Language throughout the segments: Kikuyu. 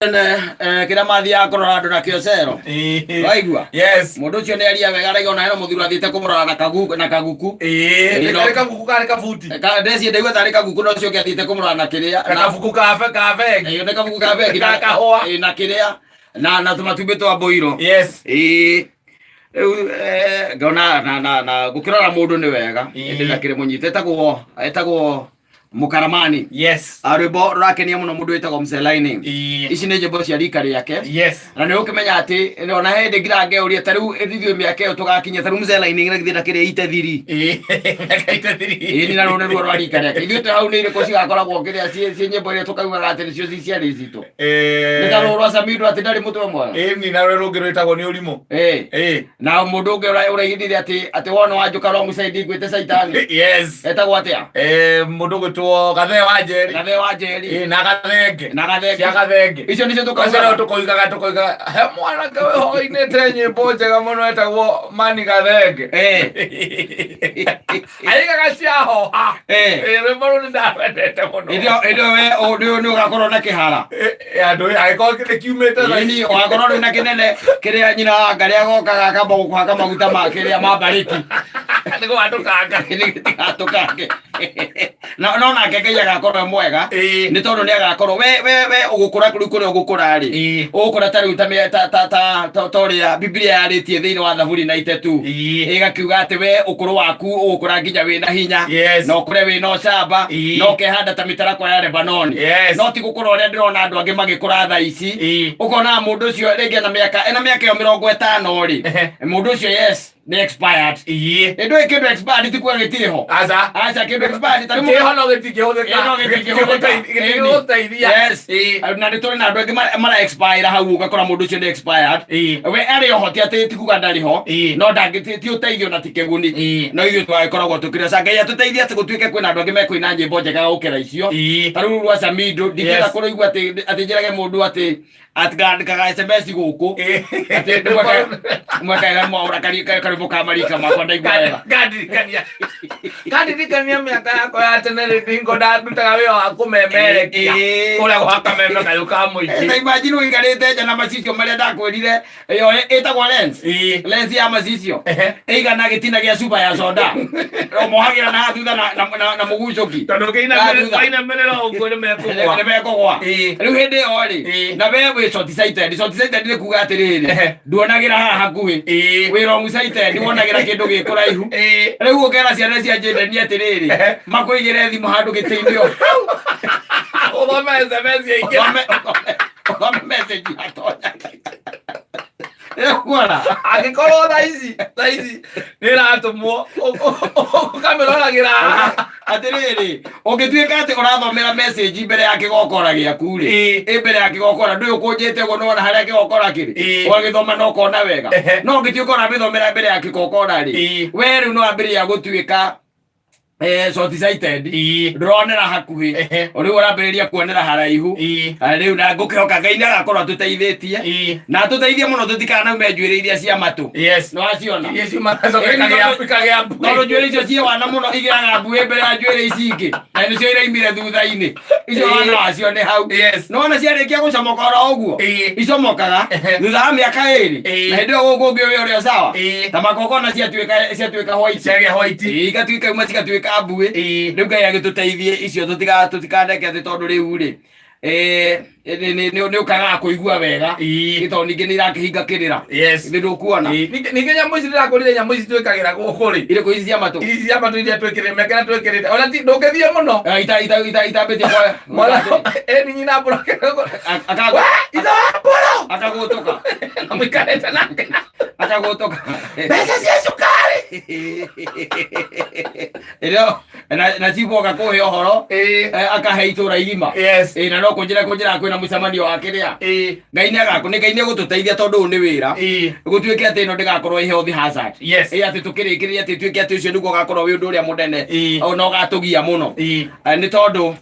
Tene kĩrĩa mathiaga kũrora andũ nakĩo cero. Waigua? Yes. Mũndũ ũcio nĩ aria wega araiga ona hena mũthuri athiĩte kũmũrora na kaguku na kaguku. Ĩĩ, Ĩĩ, no. nĩ kabuku karĩ kabuti. Ndeci ndaigua tarĩ kaguku no ũcio ũngĩ athiĩte kũmũrora na kĩrĩa. Na kabuku ka ka bengi. Ĩĩ, nĩ kabuku ka bengi Ka kahũa. Ĩĩ, na kĩrĩa na tũmatumbĩ twa mbũirũ. Yes. Ĩĩ. Rĩu ngona na gũkĩrora mũndũ nĩ wega. Ĩĩ. Ĩndĩ ndakĩrĩ mũnyite etagwo Mũkaramani. Yes. Ah, rwĩmbo rũrakenia mũno mũndũ wĩtagwo Mselaini. Ĩĩ. Ici nĩ nyĩmbo cia rika rĩake. Yes. Na nĩ ũkĩmenya atĩ ona hĩndĩ ngira ngeũria ta rĩu ithuĩ mĩaka ĩyo tũgakinya ta rĩu Mselaini na githĩ ndakĩrĩ itethiri. Ĩĩ. Mĩaka itethiri. Ĩĩ na rũrĩ ruo rwa rika rĩake. Ithuĩ twĩ hau nĩ irĩkũ cigakoragwo kĩrĩa ciĩ nyĩmbo iria tũkaugaga atĩ nĩcio ci ciarĩ citũ. Nĩ ta rũrũ rwa Samido atĩ ndarĩ mũtwe mwega. Ĩĩ ni na rũrĩ rũngĩ rwĩtagwo nĩ ũrimũ. Ĩĩ. Ĩĩ. Na mũndũ ũngĩ ũraigithire atĩ wona wanjũka wrong side ngwĩte caitani. Yes. Etagwo atĩa? Mũndũ gwĩtwo Gathee wa Njeri. Gathee wa Njeri. Ĩĩ na Gathenge. Na Gathenge. Cia Gathenge. Icio nĩcio Acio tũkaugaga. tũkoigaga he mwanake wĩho ũinĩte nyĩmbo njega mũno etagwo Mani Gathenge. Aigaga cia hoha. Ĩĩ rwĩmbo rũu nĩndarwendete mũno. Hĩndĩ ĩyo we nĩ ũgakorwo na kĩhara. Andũ angĩkorwo nĩ kiumĩte thaa ici. Ĩni ũgakorwo rĩu na kĩnene kĩrĩa nyina wa Ngarĩ agokaga akamba gũkũhaka maguta ma kĩrĩa ma mbarĩki. Nĩ gũgatũkanga. Nĩ gĩtigatũkange. No no nake Ngai agakorwo e mwega. Ĩĩ. Nĩ tondũ nĩ agakorwo we ũgũkũra rĩu kũrĩa ũgũkũra rĩ. Ĩĩ. Ũgũkũra ta rĩu ta mĩa- ta ta ta ta ta ũrĩa Biblia yarĩtie thĩinĩ wa Thaburi na itetu. Ĩĩ. Ĩgakiuga atĩ we ũkũrũ waku ũgũkũra nginya wĩna hinya. Yes. Na ũkũre wĩna ũcamba. Ĩĩ. Na ũkehanda ta mĩtarakwa ya Lebanoni. Yes. No ti gũkũra ũrĩa ndĩrona andũ angĩ magĩkũra thaa ici. Ĩĩ. Ũkona mũndũ ũcio rĩngĩ ena mĩaka ĩyo 50 rĩ. Ehe. Mũndũ ũcio yes nĩ expired. Ĩĩ. Ĩndũ kĩndũ expired ti kuga gĩtirĩ ho. Aca. Aca kĩndũ expired ta rĩu Kĩho no gĩtingĩhũthĩka. Ĩĩ, no gĩtingĩhũthĩka. Gĩtingĩgũteithia. Yes. Ĩĩ. Na nĩ tũrĩ na andũ angĩ mara expire hau ũgakora mũndũ ũcio nĩ expired. Ĩĩ. We arĩ oho ti atĩ ti kuga ndarĩ ho. Ĩĩ. No ndangĩ ti ũteithio na ti kĩguni. Ĩĩ. No ithuĩ tũgagĩkoragwo tũkĩrĩa ca Ngai atũteithie atĩ gũtuĩke kwĩna andũ angĩ mekũina nyĩmbo njega gũkĩra icio. Ĩĩ. Ta rĩu rwa Samido ndingĩenda Yes. kũrũigua atĩ njĩrage mũndũ atĩ atikaandĩkaga SMS gũkũ Ĩĩ. atĩ mwekaga mwaũra karĩmbo ka marika makwa ndaigua wega. Kandirikania. Kandirikania mĩaka yakwa ya tene rĩ hingo ndandutaga wĩra wa kũmemerekia. Ĩĩ. Kũrĩa gwa kameme kayũ ka mũingĩ. Ta imagine ũikarĩte nja na macicio marĩa ndakwĩrire ĩyo ĩtagwo lens. Ĩĩ. Lens ya macicio Ehe. ĩigana gĩtina gĩa cuba ya soda ũmohagĩra na haha thutha na mũgucũki. Tondũ Na thutha. ũngĩinamĩrĩra ũguo nĩ mekũgwa. Nĩ mekũgwa. Ĩĩ. Rĩu hĩndĩ ĩyo rĩ Ĩĩ. na we wĩ short sighted. Short sighted nĩ kuga atĩrĩrĩ Ehe. nduonagĩra haha hakuhĩ. Ĩĩ. Wĩ long sighted wonagĩra kĩndũ gĩ kũraihu. Ĩĩ. Rĩu ũkera ciana cia njĩndani atĩrĩrĩ Ehe. makũigĩre thimũ handũ gĩtĩ-inĩ o hau. Ũthome SMS yaingĩra. Ũthome message yatonya. Ĩkuona? Angĩkorwo thaa ici nĩ ĩratũmwo ũkamĩroragĩra haha. Atĩrĩrĩ, ũngĩtuĩka atĩ ũrathomera message mbere ya kĩgokora gĩaku rĩ, Ĩĩ. ĩ mbere ya kĩgokora ndũĩ ũkũnjĩte ũguo nĩwona harĩa kĩgokora kĩrĩ, Ĩĩ. ũgagĩthoma na ũkona wega. Ehe. No ũngĩtuĩka ũramĩthomera mbere ya kĩgokora rĩ, Ĩĩ. we rĩu no wambĩrĩria gũtuĩka short sighted. Ĩĩ. Ndũronera hakuhĩ. Ehe. Rĩu ũrambĩrĩria kuonera haraihu. Ĩĩ. Ah, rĩu na ngũkĩhoka Ngai nĩ agakorwo atũteithĩtie. Ĩĩ. Na atũteithie mũno tũtikanaume njuĩrĩ iria cia matũ. Yes. Nĩ waciona? Iria ciumaga coka ikagĩa mbuĩ. Tondũ njuĩrĩ icio ciĩ wana mũno igĩaga mbuĩ mbere ya njuĩrĩ ici ingĩ. Na nĩcio iraimire thutha-inĩ. Icio Ĩĩ. wana wacio nĩ hau. Yes. Nĩwona ciarĩkia gũcomoka oro ũguo? Ĩĩ. Icomokaga Ehe. thutha wa mĩaka 2. Ĩĩ. Na hĩndĩ ĩyo gũkũ ũngĩ ũyũ ũrĩa sawa. Ĩĩ. Ta makokona ciatuĩka white. Ciagĩa white. Ĩĩ, igatuĩka imwe cigatuĩka mbuĩ. Ĩĩ. Rĩu Ngai agĩtũteithie icio tũtikaneke atĩ tondũ rĩu rĩ nĩ ũkagaga kũigua wega. Ĩĩ. Nĩ tondũ ningĩ nĩ irakĩhinga kĩrĩra. Yes. Nĩ ndũkuona. Ĩĩ. Ningĩ nyamũ ici ndĩrakũrire nyamũ ici twĩkagĩra gũkũ rĩ. Irĩkũ ici cia matũ? Ici cia matũ iria twĩkĩrĩte mĩaka ĩrĩa twĩkĩrĩte. Ona ti ndũngĩthiĩ mũno. Itambĩtie kwa Mwana ĩni nyina mbũro. We, ithe wa mbũro. Akagũtũka. Na mũikarĩte nake. Akagũtũka. Mbeca cia cukari. Ĩrĩa na chifu oka kũhe ũhoro Ĩĩ. akahe itũra igima. Yes. Ĩĩ, na no kũnjĩra kwĩna mũcemanio wa kĩrĩa. Ĩĩ. Ngai nĩ agakũ nĩ Ngai nĩ egũtũteithia tondũ ũyũ nĩ wĩra. Ĩĩ. Gũtuĩke atĩ ĩno ndĩgakorwo ĩ health hazard. Yes. Ĩ atĩ tũkĩrĩkĩrĩria atĩ tuĩke atĩ ũcio nĩguo ũgakorwo wĩ ũndũ ũrĩa mũnene. Ĩĩ. Na ũgatũgia mũno. Ĩĩ. Nĩ tondũ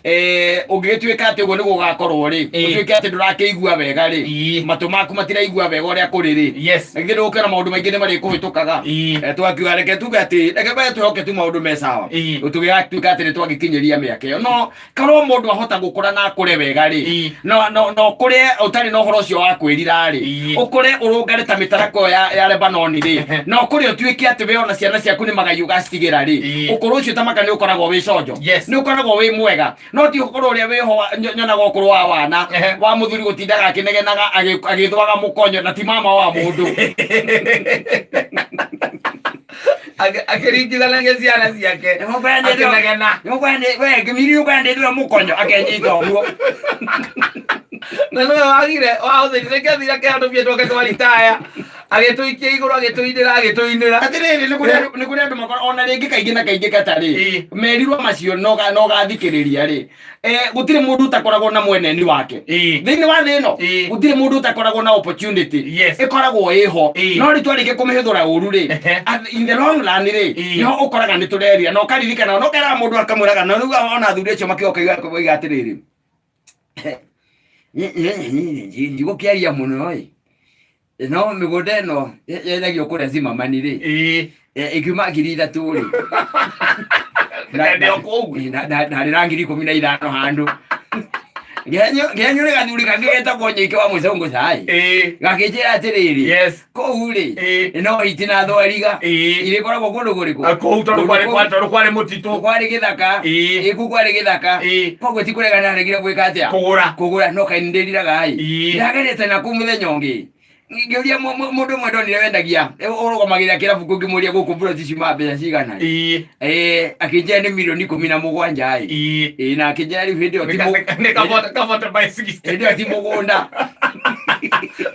Ũngĩgĩtuĩka atĩ ũguo nĩguo ũgakorwo rĩ, ũtuĩke atĩ ndũrakĩigua wega rĩ, matũ maku matiraigua wega ũrĩa kũrĩ rĩ, na githĩ ndũgũkĩona maũndũ maingĩ nĩ marĩkũhĩtũkaga? Twakiuga reke tuge atĩ reke we twĩhoke tu maũndũ me sawa, tũgĩgatuĩka atĩ nĩ twagĩkinyĩria mĩaka ĩyo. No korwo mũndũ ahota gũkũra na akũre wega rĩ, no ũkũre ũtarĩ na ũhoro ũcio wa kwĩrira rĩ, ũkũre ũrũngare ta mĩtarakwa ya Lebanoni rĩ, na ũkũre ũtuĩke atĩ we ona ciana ciaku nĩ magai ũgacitigĩra rĩ, ũkũrũ ũcio ta maka nĩ ũkoragwo wĩ conjo, nĩ ũkoragwo wĩ mwega. No ti ũkũrũ ũrĩa wĩho nyonaga ũkũrũ wa wana wa mũthuri gũtindaga akĩnegenaga agĩthwaga mũkonyo na ti mama wa mũndũ. Akĩringithanagia ciana ciake akĩnegena. Ngĩmiri ũkwandĩthwa mũkonyo akenyita ũguo. Na nĩwe wagire wahũthĩrire kĩathire kĩhandũ bia twake twa ritaya, agĩtũikia igũrũ, agĩtũinĩra, agĩtũinĩra. Atĩrĩrĩ, nĩ kũrĩ andũ makora ona rĩngĩ kaingĩ na kaingĩ katarĩ merirwo macio no gathikĩrĩria rĩ, gũtirĩ mũndũ ũtakoragwo na mweneni wake thĩinĩ wa thĩ ĩno. Gũtirĩ mũndũ ũtakoragwo na opportunity. Ĩkoragwo ĩho. No rĩ, twarĩkia kũmĩhũthĩra ũru rĩ, in the long run rĩ, nĩho ũkoraga nĩ tũrerira na ũkaririkana na ũkeraga mũndũ akamwĩraga. Na rĩu ona athuri acio makĩoka oiga atĩrĩrĩ, ndigũkĩaria mũno ĩ, no mĩgũnda ĩno yendagio kũrĩa Zimmerman rĩ, ĩkiuma 3000 rĩ. Ndĩo kũu. Ndarĩ na 15,000 handũ ngenyũ nĩ gathuri kangĩ getagwo Nyĩike wa Mũcũngũ cai, gakĩnjĩra atĩrĩrĩ, kũu rĩ, no hiti na thwariga irĩkoragwo kũndũ kũrĩkũ? Kũu tondũ kwarĩ mũtitũ. Kwarĩ gĩthaka. Kũu kwarĩ gĩthaka. Koguo ti kũrega ndaregire gwĩka atĩa? Kũgũra. Kũgũra. No kaĩ nĩndĩriraga ĩ. Ndagerete na kũu mũthenya ũngĩ ngĩũria mũndũ ũmwe ndonire wendagia ũrũgamagĩrĩra kĩrabu kũu, ngĩmũria gũkũ mburoti ciuma mbeca cigana ĩ. Akĩnjĩra nĩ mirioni 17 ĩ. Na akĩnjĩra rĩu hĩndĩ ĩyo ti Nĩ ka 40 by 60. Hĩndĩ ĩyo ti mũgũnda.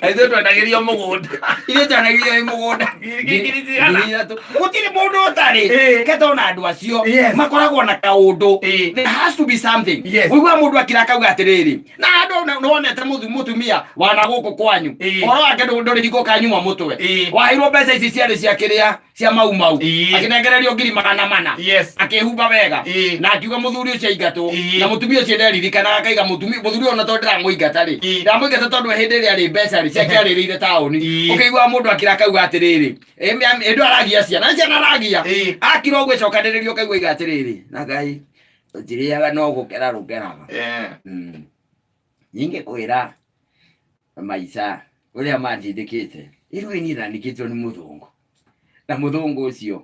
Ithuĩ twendagĩrio mũgũnda. Ithuĩ twanagĩrio nĩ mũgũnda. Ngiri cigana? 3,000. Gũtirĩ mũndũ ũtarĩ ketona andũ acio makoragwo na kaũndũ. There has to be something. Ũiguaga mũndũ akira akauga atĩrĩrĩ, na andũ nĩwonete mũtumia wana gũkũ kwanyu, ũhoro wake ndũrĩ hingo kanyuma mũtwe. Waheirwo mbeca ici ciarĩ cia kĩrĩa cia mau mau, akĩnengererio 400,000, akĩhumba wega, na akiuga mũthuri ũcio aingatwo. Na mũtumia ũcio nderirikanaga akaiga mũthuri ũyũ ona tondũ ndĩramũingata rĩ, ndĩramũingata tondũ hĩndĩ ĩrĩa arĩ mbeca rĩ ciake arĩrĩire taũni. Ũkĩiguaga mũndũ akira akauga atĩrĩrĩ, hĩndĩ ĩyo aragia ciana, ciana aragia. Akira ũguo ĩcokanĩrĩrio ũkaigua iga atĩrĩrĩ, na Ngai tũtirĩaga no gũkera rũkeraga. Nyingĩ kwĩra maica ũrĩa mandindĩkĩte rĩu niĩ ndandĩkĩtwo nĩ mũthũngũ, na mũthũngũ ũcio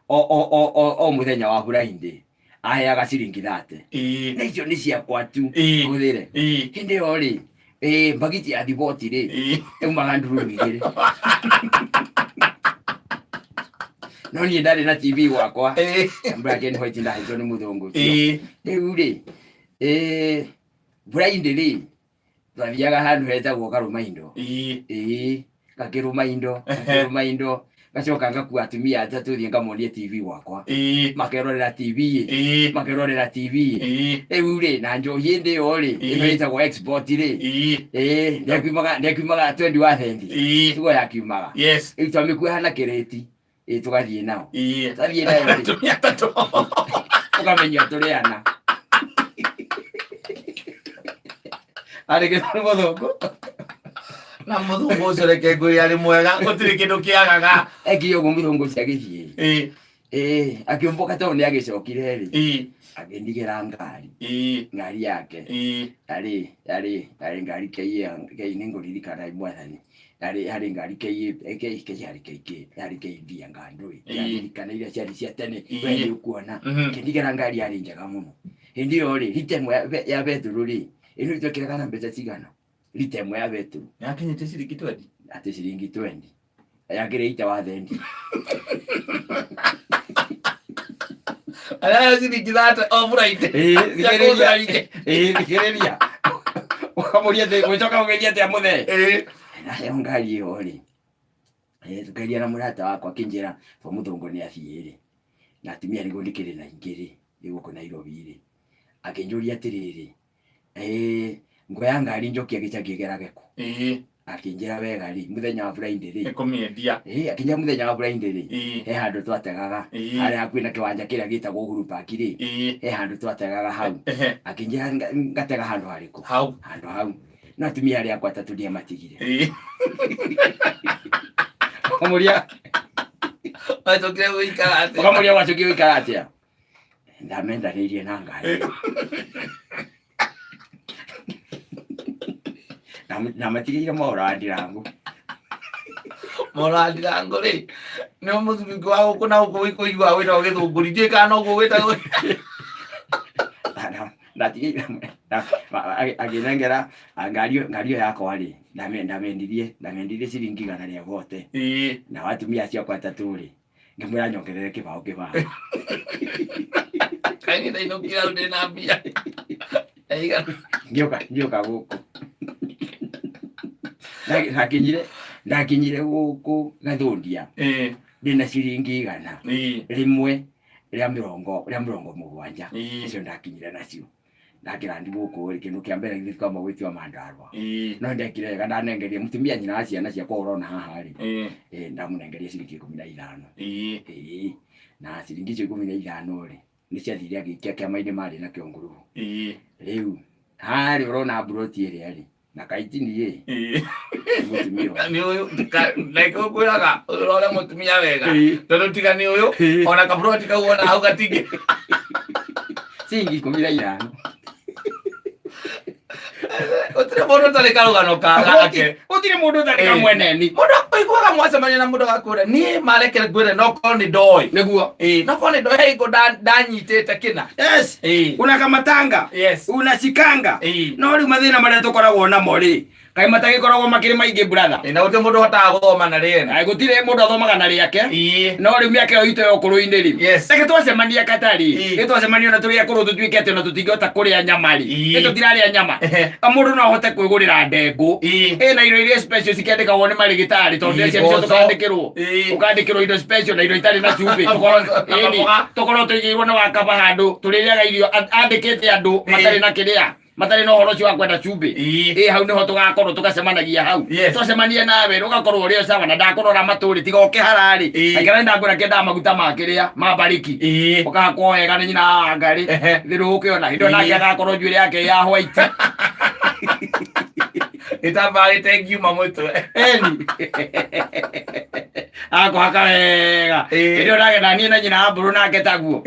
o mũthenya wa Friday aheaga ciringi 30, na icio nĩ ciakwa tu hũthĩre. Hĩndĩ ĩyo rĩ, mbagiti ya thiboti rĩ, yaumaga ndururu 2, no niĩ ndarĩ na TV gwakwa, black and white, ndahetwo nĩ mũthũngũ ũcio. Rĩu rĩ, Friday rĩ, twathiaga handũ hetagwo Karũma indo. Ĩĩ, ngakĩrũma indo, ngakĩrũma indo, ngacoka ngakua atumia atatũ, thiĩ ngamonie TV gwakwa, makerorera TV ĩ, makerorera TV ĩ. Rĩu rĩ, na njohi hĩndĩ ĩyo rĩ, ĩno ĩtagwo export rĩ, ĩĩ ndĩakiumaga 20 wa thendi, tiguo yakiumaga. Rĩu twamĩkuaha na kĩrĩti ĩ, tũgathiĩ nao. Twathiĩ nayo rĩ, Atumia atatũ. Ũkamenya tũrĩ ana arĩ gĩthomo mũthũngũ. Na mũthũngũ ũcio reke ngwĩre arĩ mwega, gũtirĩ kĩndũ kĩagaga. Ekinya ũguo mũthũngũ ũcio agĩthiĩ, ĩĩ, akĩũmbũka tondũ nĩ agĩcokire rĩ, akĩndigĩra ngari, ngari yake. Yarĩ ngari kei nĩ ngũririkana mwathani, yarĩ ngari kei kei kei yarĩ kei kĩ yarĩ kei mbia ngandũ yaririkana iria ciarĩ cia tene. We nĩ ũkuona. Kĩndigĩra ngari yarĩ njega mũno hĩndĩ ĩyo rĩ, rita ĩmwe ya betũrũ rĩ, ĩno itwekĩraga na mbeca cigana rita ĩmwe ya betũrũ? Yakinyĩte ciringi 20. Atĩ ciringi 20 yakĩrĩ ita wa thendi. Arĩa ciringi 30 o Friday. Cia kũhũthĩra wiki. Ĩĩ, thikĩrĩria, ũkamũria atĩ gwĩcoka ũgeria atĩa mũthee. Naheo ngari ĩyo rĩ, tũkĩaria na mũrata wakwa, akĩnjĩra to mũthũngũ nĩ athiĩ rĩ, na atumia nĩguo ndĩkĩrĩ na ingĩ rĩ, ĩ gũkũ Nairobi rĩ. Akĩnjũria atĩrĩrĩ, nguoya ngari njokia gĩcagi ĩgerage kũ? Akĩnjĩra wega rĩ, mũthenya wa Friday rĩ. Nĩkũmĩendia. Ĩĩ, akĩnjĩra mũthenya wa Friday rĩ, he handũ twategaga harĩa hakuhĩ na kĩwanja kĩrĩa gĩtagwo Uhuru Park rĩ, he handũ twategaga hau. Akĩnjĩra ngatega handũ harĩkũ? Hau. Handũ hau. No atumia arĩa akwa atatũ ndiamatigire. Ũkamũria Wacokire gũikara atĩa? Ũkamũria wacokire gũikara atĩa? Ndamendanĩirie na Ngai. Ndamatigĩire mohoro wa ndirangu. Mohoro wa ndirangu rĩ, nĩ mũthuri wa gũkũ na gũkũ kũiguaga wĩtagwo gĩthũngũri, ndiũĩ kana noguo wĩtagwo. Ndatigĩire akĩnengera ngari ĩyo yakwa rĩ, ndamendirie ciringi 100 bote. Nao atumia acio akwa atatũ rĩ, ngĩmwĩra nyongerere kĩbaũ kĩbaũ. Kaĩ niĩ ndainũkire hau ndĩ na mbia. Ndaigana. Ngĩũka gũkũ. Ndakinyire gũkũ Gathũndia ndĩna ciringi 170. Icio ndakinyire nacio. Ndakĩra ndi gũkũ rĩ, kĩndũ kĩa mbere githĩ twamba gwĩtua mandarũa. No ndekire wega ndanengeria mũtumia nyina wa ciana ciakwa ũrona haha rĩ, ndamũnengeria ciringi 15. Ĩĩ, na ciringi icio 15 rĩ, nĩ ciathire agĩikia kĩama-inĩ marĩ nakĩo ngurubu. Rĩu harĩa ũrona mburoti ĩrĩa rĩ, na kaitini ĩ, mũtumia ũyũ. Nĩ ũyũ like ngwĩraga ũrore mũtumia wega tondũ tiga nĩ ũyũ ona kaburoti kau ona hau gatingĩ. Ciringi 15. Gũtirĩ mũndũ ũtarĩ karũgano gake. Gũtirĩ mũndũ ũtarĩ kamweneni. Mũndũ ũiguaga mwacemania na mũndũ agakwĩra niĩ mareke ngwĩre no korwo nĩ ndoĩ. Nĩguo. Ĩĩ, no korwo nĩ ndoĩ hingo ndanyitĩte kĩna. Yes. Unakamatanga. Unashikanga. No rĩu mathĩna marĩa tũkoragwo namo rĩ, kaĩ matagĩkoragwo makĩrĩ maingĩ brother. Ĩĩ, na gũtirĩ mũndũ ũhotaga gũthoma na rĩene. Ai, gũtirĩ mũndũ athomaga na rĩake. No rĩu mĩaka ĩyo itũ ya ũkũrũ-inĩ rĩ, reke twacemania katarĩ, reke twacemania ona tũrĩ akũrũ tũtuĩke atĩ ona tũtingĩhota kũrĩa nyama rĩ, ĩ tũtirarĩa nyama. Mũndũ no ahote kwĩgũrĩra ndengũ. Ĩ na indo iria special cikĩandĩkagwo nĩ marĩgĩtarĩ tondũ icio nĩcio Mboco. tũkandĩkĩrwo. Ũkandĩkĩrwo indo special na indo itarĩ na cumbĩ. Tũkorwo Mboco na ĩni, maboga. tũkorwo tũigĩirwo nĩ wakaba handũ tũrĩrĩaga irio andĩkĩte andũ matarĩ na kĩrĩa matarĩ na ũhoro ũcio wa kwenda cumbĩ. Ĩ hau nĩho tũgakorwo tũgacemanagia hau. Twacemania nawe ũgakorwo ũrĩ o sawa na ndakũrora matũrĩ tiga ũkĩhara rĩ. Angĩkorwo nĩndakũra kĩendaga maguta ma kĩrĩa ma bariki. Ũkahakwo wega nĩ nyina wa Wangarĩ. Thĩ ndũgũkĩona. Hĩndĩ ĩyo nake agakorwo njuĩrĩ yake ya white. Ĩtambarĩte ngiuma mũtwe. Eni. Akũhaka wega. Hĩndĩ ĩyo nake na niĩ na nyina wa mbũrũ nake taguo.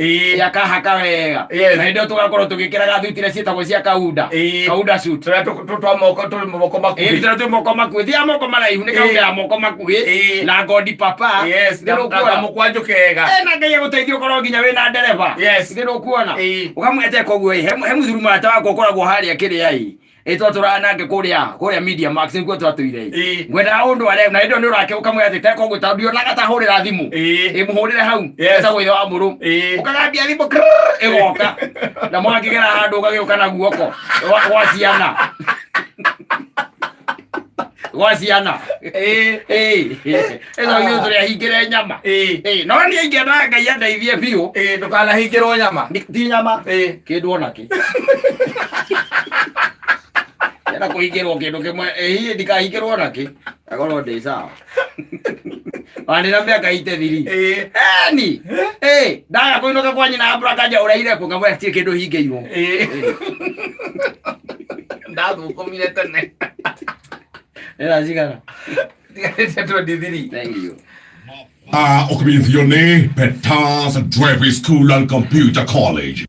Akahaka wega. Na hĩndĩ ĩyo tũgakorwo tũgĩkĩraga thuti iria ciĩtagwo cia kaunda. Kaunda suit. Tũrĩa twa moko tũrĩ moko makuhĩ. Ĩĩ, tũrĩa twĩ moko makuhĩ. Ti ya moko maraihu, nĩ kaunda ya moko makuhĩ. Na ngondi papa. Na Ndĩrũkuona. kamũkwanjũ kega. Na Ngai agũteithie ũkorwo nginya wĩna ndereba. Ndĩrũkuona. Ũkamwete koguo ĩ, he mũthuri mũrata wakwa ũkoragwo harĩa kĩrĩa ĩ. Ĩ twatũraga nake kũrĩa Media Max nĩkuo twatũire ĩ. Ngwendaga ũndũ are na hĩndĩ ĩyo nĩ ũrake ũkamwĩra atĩ teka ũguo tondũ ndionaga ta hũrĩra thimũ. Ĩ mũhũrĩre hau. Etagwo ithe wa Mbũrũ. Ũkagambia thimũ krrrr, ĩgoka. Na mwakĩgera handũ ũgagĩũka na guoko gwa ciana. Gwa ciana. Ĩ. Ĩno ithuĩ tũrĩ ahingĩre nyama. Ĩ, no niĩ ingĩenda Ngai andeithie biũ. Ĩ, ndũkanahingĩrwo nyama. Ti nyama. Kĩndũ ona kĩ. Ndĩrenda kũhingĩrwo kĩndũ kĩmwe. Ĩ, hihi ndikahingĩrwo ona kĩ. Ngakorwo ndĩ sawa. Ona ndĩna mĩaka 83. Eni. Ĩ, ndaga kũinũka kwa nyina Abra kanja ũraire kũ ngamwĩra hatirĩ kĩndũ hingĩirwo. Ndathũkũmire tene. Ĩra cigana? Tigarĩte 23. Thank you. Ũkũmenyithio nĩ Peters Driving School and Computer College.